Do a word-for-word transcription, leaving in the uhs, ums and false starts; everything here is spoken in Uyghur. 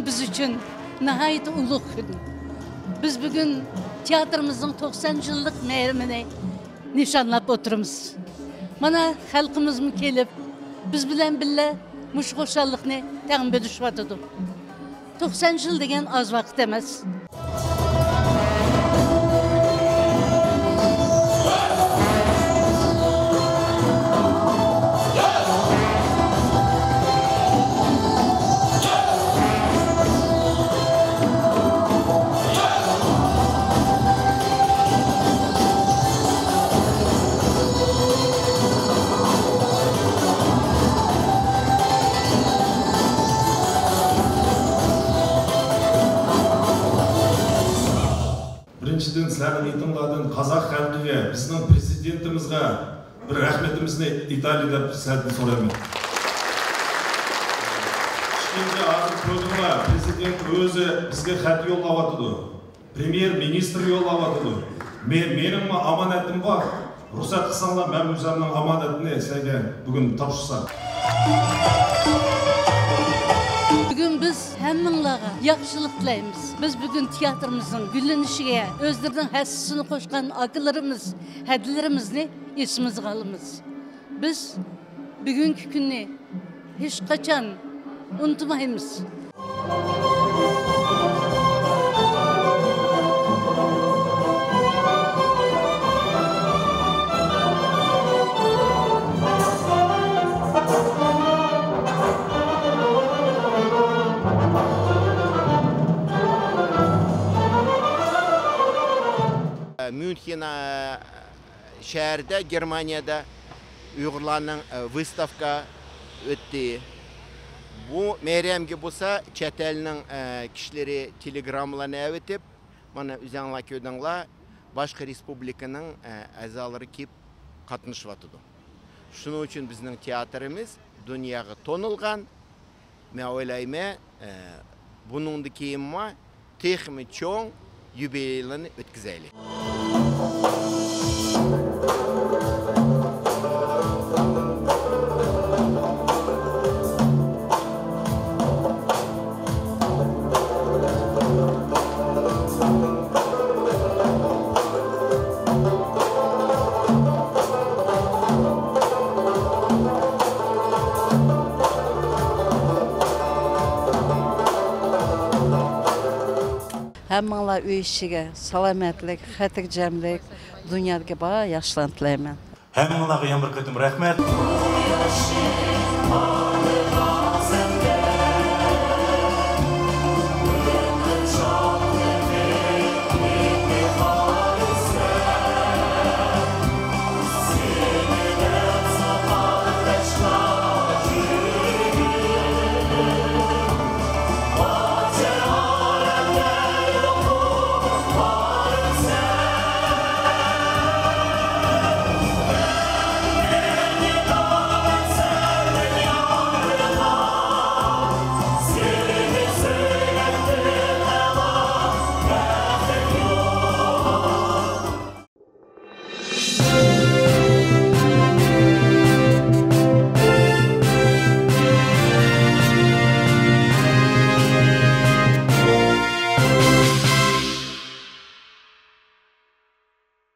بىز ئۈچۈن ناھايىتى ئۇلۇغ كۈن. بىز بۈگۈن تىياتىرىمىزنىڭ توقسان يىللىق مېرىمىنى نىشانلاپ ئولتۇرىمىز. مانا، خەلقىمىزمۇ كېلىپ، بىز بىلەن بىللە مۇشۇ خۇشاللىقنى تەڭ بۆلۈشۈۋاتىدۇ. توقسان يىل دېگەن ئاز ۋاقىت ئەمەس. بىرىنچىدىن، سىلەرنىڭ ئېيتىڭلاردىن قازاق خەلقىگە، بىزنىڭ پرېزىدېنتىمىزغا بىر رەھمىتىمىزنى ئېيتايلى دەپ سىلەردىن سورايمەن. ئىككىنچى، ھازىر كۆردۈڭلار، پرېزىدېنت ئۆزى بىزگە خەت يوللاۋاتىدۇ. پرېميېر مىنىستىر يوللاۋاتىدۇ. مې-، مېنىڭمۇ ئامانەتىم بار. رۇخسەت قىلساڭلار، مەن ئۆزۈمنىڭ ئامانەتىنى سىلەرگە بۈگۈن تاپشۇرسام. بۈگۈن بىز ھەممىڭلارغا ياخشىلىق تىلەيمىز. بىز بۈگۈن تىياتىرىمىزنىڭ گۈللىنىشىگە ئۆزلىرىنىڭ ھەسسىسىنى قوشقان ئاكىلىرىمىز، ھەدىلىرىمىزنى ئېسىمىزگە ئالىمىز. بىز بۈگۈنكى كۈننى ھېچقاچان ئۇنتۇمايمىز. ميۇنخېن، ئە، شەھىرىدە، گېرمانىيەدە ئۇيغۇرلارنىڭ، ئە، ۋىستاۋكا ئۆتتى. بۇ مېرىيەمگە بولسا چەت ئەلنىڭ، ئە، كىشىلىرى تېلېگراممىلارنى ئەۋېتىپ، مانا، ئۆزەڭلار كۆردۈڭلار، باشقا رېسپۇبلىكىنىڭ، ئە، ئەزالىرى كېلىپ قاتنىشىۋاتىدۇ. شۇنىڭ ئۈچۈن بىزنىڭ تىياتىرىمىز دۇنياغا تونۇلغان. مەن ئويلايمەن، ئە، بۇنىڭدىن كېيىنمۇ تېخىمۇ چوڭ يۇبىلېيلارنى ئۆتكۈزەيلى. ھەممىڭلار ئۆي ئىچىگە سالامەتلىك، خاتىرجەملىك، دۇنيادىكى بار ياخشىلارنى تىلەيمەن. ھەممىڭلارغا يەنە بىر قېتىم رەھمەت.